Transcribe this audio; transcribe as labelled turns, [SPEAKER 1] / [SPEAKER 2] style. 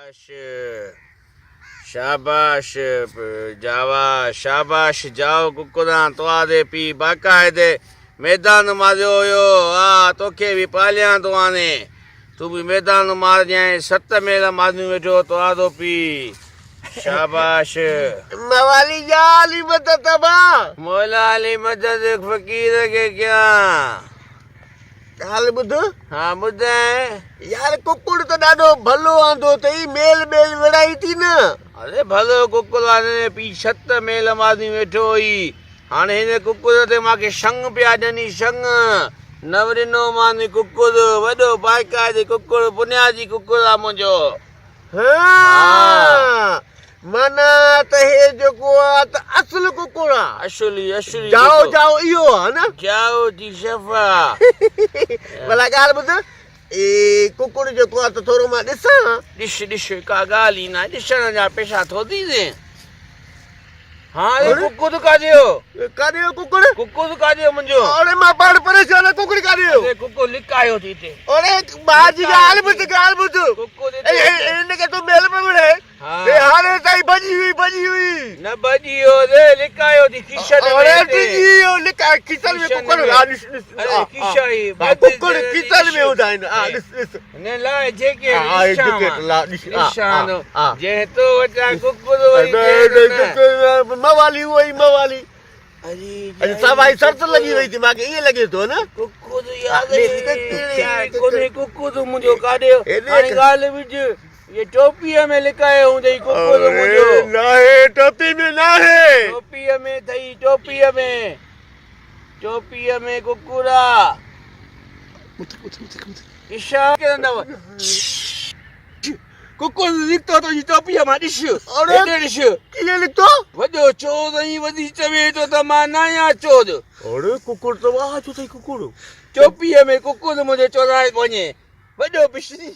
[SPEAKER 1] شاباش شاباش جاوا شاباش جاو ڪڪران توهان the پي باقاعدي ميدان ماريو هيو آ توکي به پاليان ٿو هاڻي تون به ميدان مارجانء ست ميل ماريون ويٺو توهان پي شاباش.
[SPEAKER 2] موالي يا علي مدد ابا.
[SPEAKER 1] مولا علي مدد فقير کي ڪيان.
[SPEAKER 2] ڳالهه ٻڌ.
[SPEAKER 1] ها ٻڌاء.
[SPEAKER 2] يار ڪڪڙ ته ڏاڍو ڀلو آندو اٿئي ميل ٻيل وڙهائي ٿي نه.
[SPEAKER 1] اري ڀلو ڪڪڙ آندي پي ست ميل ماريون ويٺو هئي. هاڻي هن ڪڪر تي مان کي شنگ پيا ڏني شنگ نه ڏنو مان ڪڪر وڏو باقاعدي ڪڪر بنيادي ڪڪر آ منهنجو.
[SPEAKER 2] ها معنيٰ ته هي جيڪو آ ته اصل ڪڪر آ.
[SPEAKER 1] اصلي اصلي
[SPEAKER 2] جائو جائو اهو آ نه.
[SPEAKER 1] جائو جي شفا.
[SPEAKER 2] ڀلا ڳالهه ٻڌ اي ڪڪڙ جيڪو آ ته ٿورو مان ڏسان.
[SPEAKER 1] ڏس ڏس ڪا ڳالهه ئي ناهي ڏسڻ جا پيسا ٿو ڏيندين. ها اي ڪڪڙ ڪاڏي ويو؟
[SPEAKER 2] ڪاڏي ويو ڪڪڙ؟
[SPEAKER 1] ڪڪڙ ڪاڏي ويو منهنجو؟
[SPEAKER 2] اڙي مان پاڻ پريشان آهيان ڪڪڙ ڪاڏي ويو؟
[SPEAKER 1] اڙي ڪڪڙ لڪايو ٿي هتي.
[SPEAKER 2] اڙي ٻار جي ڳالهه ٻڌ ڳالهه ٻڌ.
[SPEAKER 1] ڪڪڙ هتي.
[SPEAKER 2] هن کي تون ميل ۾ وڙهي.
[SPEAKER 1] ها.
[SPEAKER 2] هي هاڻي تائين ڀڄي وئي ڀڄي وئي.
[SPEAKER 1] نه ڀڄي ويو ري لڪايو ٿي کيشن ۾.
[SPEAKER 2] اڙي ڊڄي ويو لڪايو کيسن ۾ ڪڪڙ ها ڏس ڏس.
[SPEAKER 1] اڙي کيشا هي.
[SPEAKER 2] ڪڪڙ کيسن ۾ هوندا آهن ها ڏس ڏس.
[SPEAKER 1] هن لاء جيڪي ڏسان جنهن تو وٽان ڪڪڙ وري
[SPEAKER 2] نه موالي اهو ئي موالي اڄ سوائي سرت لڳي وئي ٿي ماکي ائين لڳي ٿو نه
[SPEAKER 1] ڪڪڙ يار ڪونهي ڪڪڙ منهنجو ڪاڏي هاڻي ڳالهه وجهه هي ٽوپيء ۾ لڪايو هوندئي ڪڪڙ منهنجو
[SPEAKER 2] ناهي ٽوپي ۾ ناهي
[SPEAKER 1] ٽوپيء ۾ اٿئي ٽوپيء ۾ ٽوپيء ۾ ڪڪڙ آ اشا ڪرندو ڪڪڙ نڪتو تنهنجي ٽوپيء مان ڏس هيڏي ڏس
[SPEAKER 2] ڪيئن نڪتو
[SPEAKER 1] وڏو چور ۽ وڌي چوي ٿو ته مان ناهيان چور
[SPEAKER 2] اڙي ڪڪڙ ته واهه جو اٿئي ڪڪڙ
[SPEAKER 1] ٽوپيء ۾ ڪڪڙ منهنجو چورائي وڃي وڏو بشري.